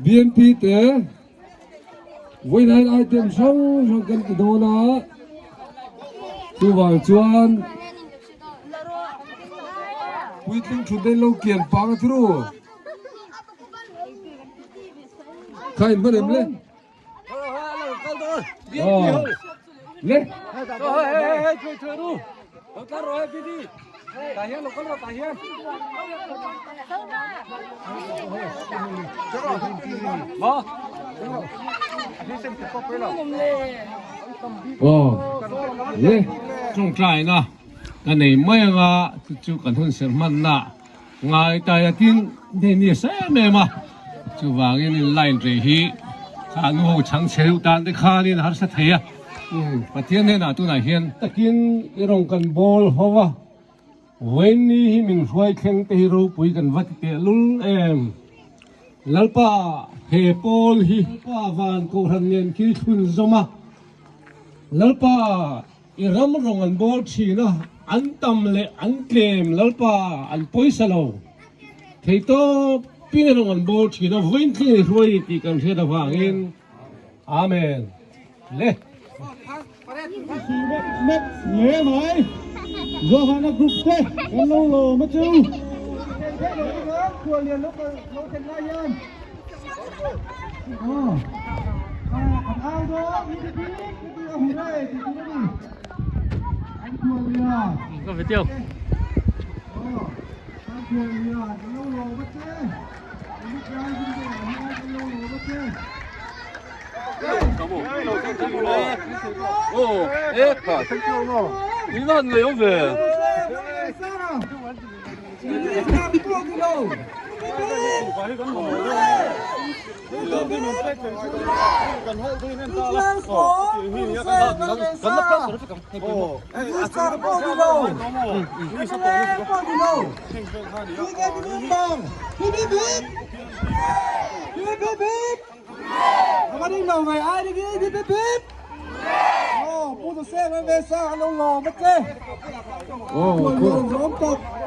BNP te vawiin item hrang hrang kan ti dawn a chuvang chuan puitling thut daih lo kian pang a thiru kha in hman em le le Tawngtaina ka nei mai anga chu chu kan hun serh hmanna ngai tai a tin hei ni sa em em a chuvangin in line rei hi kha nu ho chhang chhe deuh tan te khanin a harsa thei a Pathian hnenah tunah hian takin i rawn kan bawl ho a Vawiinni hi min hruai thleng te hi ropui kan va ti teh lul em Lalpa he pawl hi Lalpa van kohhran nen khi thlun zawm a Lalpa I ram rawng an bawl thin a, an tam leh an tlem Lalpa an pawisa lo. Thei tawp pin rawng an bawl thin a, vawiin thleng i hruai tih kan hriat avangin Amen. Le. Map map hle mai Johana group te kan lo lawm a chu.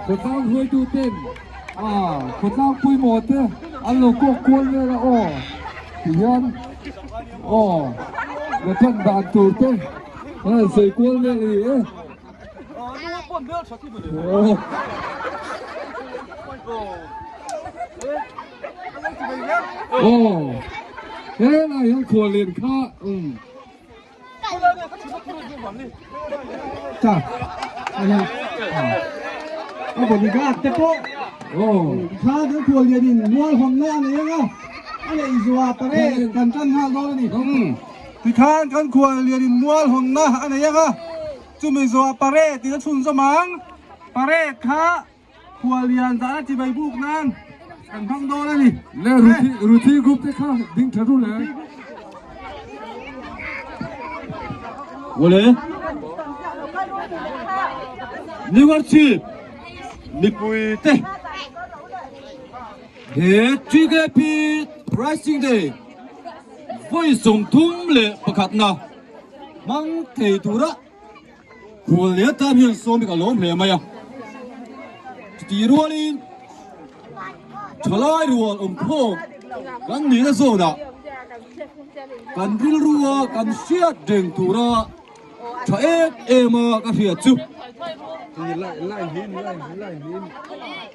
Khawtlang hruaitu ten khawtlang pawimawh te an lo kawk kual vel a aw ti hian aw la than dan tur te an han sawi kual vel a ni e. Aw helai hian khuallian kha umm. Cha a bodyguard te pawh kha kan khuallian in mual hawnna a nei anga a neih zuah parade kan tan nghal dawn a ni. Tikhan kan khuallian in mual hawnna a nei anga chumi zuah parade in a chhunzawm ang parade kha Khuallian zahna chibai buk nan kan hmang dawn a ni. Le Ruthi Ruthi group te kha ding tha ru le. Awle New York City mipui te he TKP Rising Day vawi 31 na hmang thei tura Khuallian tan hian sawm hi ka lawm hle mai a, chuti rualin thalai rual awm khawm kan nihna zawnah kan rilrua kan hriat reng tura tha em em a ka hriat chu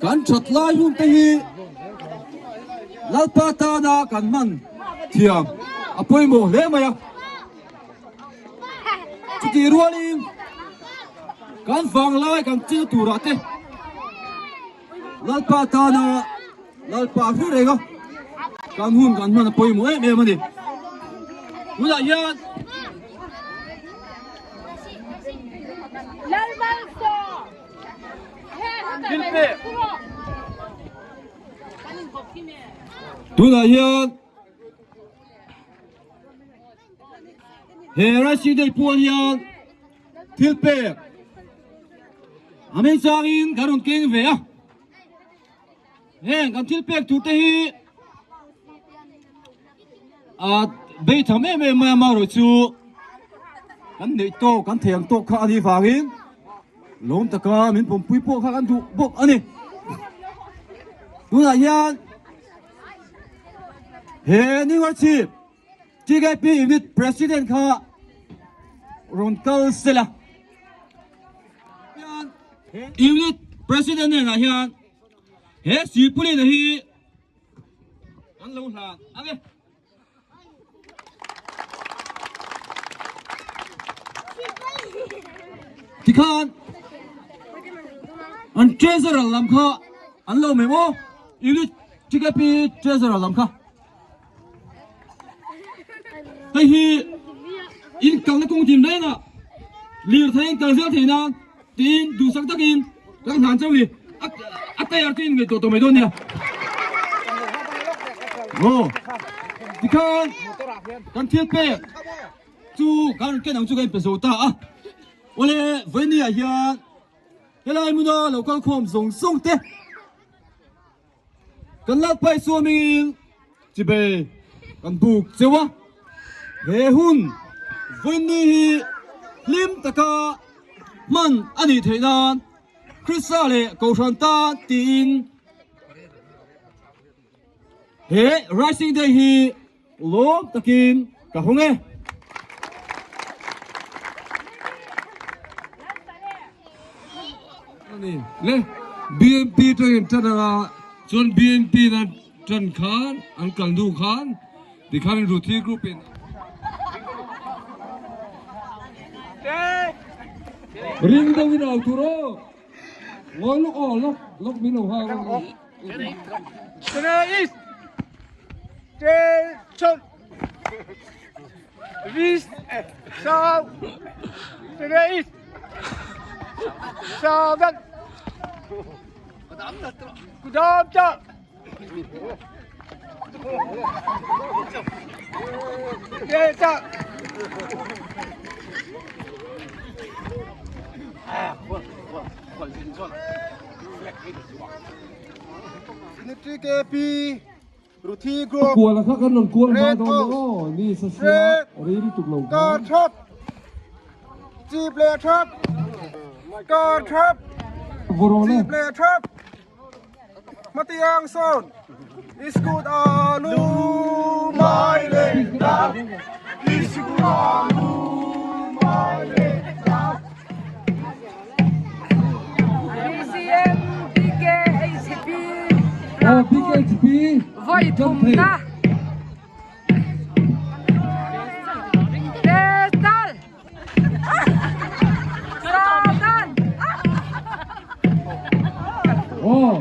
kan that lai hun te hi Lalpa tana kan hman thiam a pawimawh hle mai a. Chutih rualin kan vanglai kan chil turah te Lalpa tana Lalpa hre reng a kan hun kan hman a pawimawh em em a ni. Tunah hian Tunah hian He Raisi Day pual hian thil pek a mei changin kan rawn keng ve a, heng kan thil pek tur te hi a bei tham em em mai a marawh chu kan neih tawk kan thei ang tawk kha a nih vangin. Lawm taka min pawmpui pawh kha kan duh bawk a ni. Tunah hian he Ningawrchhip TKP Unit President kha rawn kal sela. Unit President hnenah hian he Sipulina hi kan lo hlan ang e. Tikhan an treasurer lam kha an lo mai maw unit TKP treasurer lam kha hei hi in kalna kawng tin rengah lirthei in kal zel thei nan tiin duhsak takin kan hlan chauh ni a tayar chu in ngaihtuah tawh mai dawn nia aw tikhan kan thil pek chu kan rawn ken ang chu kan inpe zo ta a awle vawiini ah hian helai hmuna lo kal khawm zawng zawng te Kan lalpai suamingin chibei kan buk cheu a, he hun vawiinni hi hlim taka hman a nih theih nan Krista leh Kohhran tan tiin he Rising Day hi lawm takin ka hawng e. Le BNP tangin tan anga chuan BNP na tan khan an kal hnu khan tikhan Ruthi group in ring deuh in au tur aw ngawi lawk aw lawk lawk min lo hang ang. Ruthi Group Kual a kha kan rawn kual hma Red dawn House aw ni sa sia Red rei lutuk lo kha. Car Trap Jeep leh Trap Car Trap Vawraw le. Jeep leh Trap Hmatiang sawn Iskut alu mai leh dak Iskut alu mai leh dak BCM BKHP Aw BKHP voi thumna Testal Satan Aw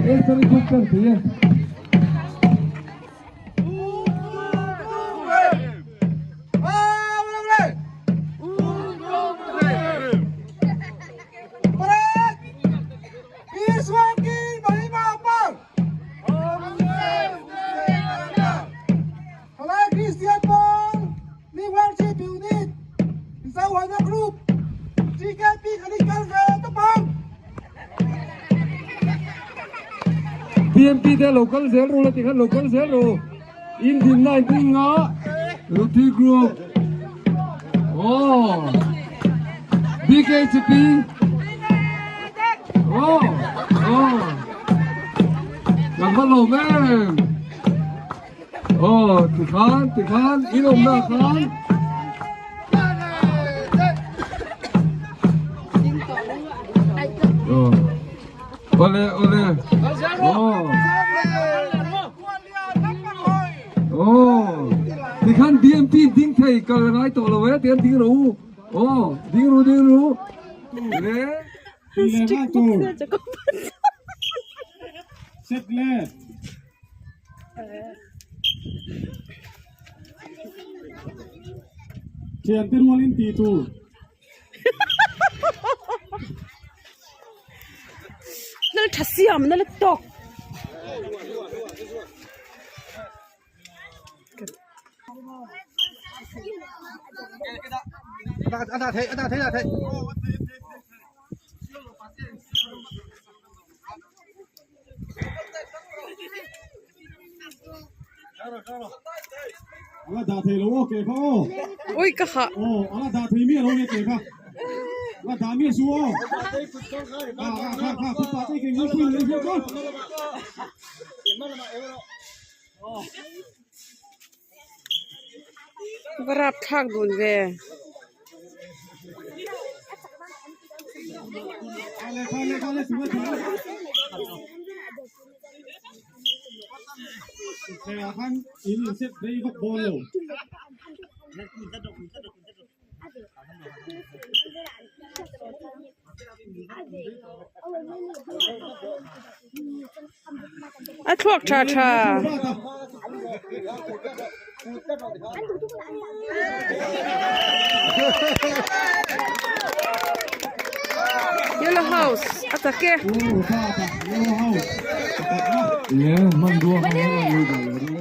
Esther group kan ti e. BMP te lo kal zel ru la tikhan lo kal zel ru in din na in ding nga Ruthi group oh BKHP oh oh kan va lawm em oh tikhan tikhan in awm na khan oh Ole ole. Oh. Oh. Tikhan BMP ding thei kal ngai tawh lo e tian ding ru. Oh, ding ru ding ru. Le. Set le. Thian te rualin ti tur. Nal tha siam nal tawk. Ui ka hah. La dah miah suh aw. Kha kha kha kha khupa te keng ngawt pui leh hian chuan. Va rap thlak dun ve. Kha le kha le kha le tunga tunga. Thuthlengah khan in inset rei vak dawn lo. A thluak tha tha. Yellow house a tak e. Le hmanrua hmang hian an lui dah leh ringawt.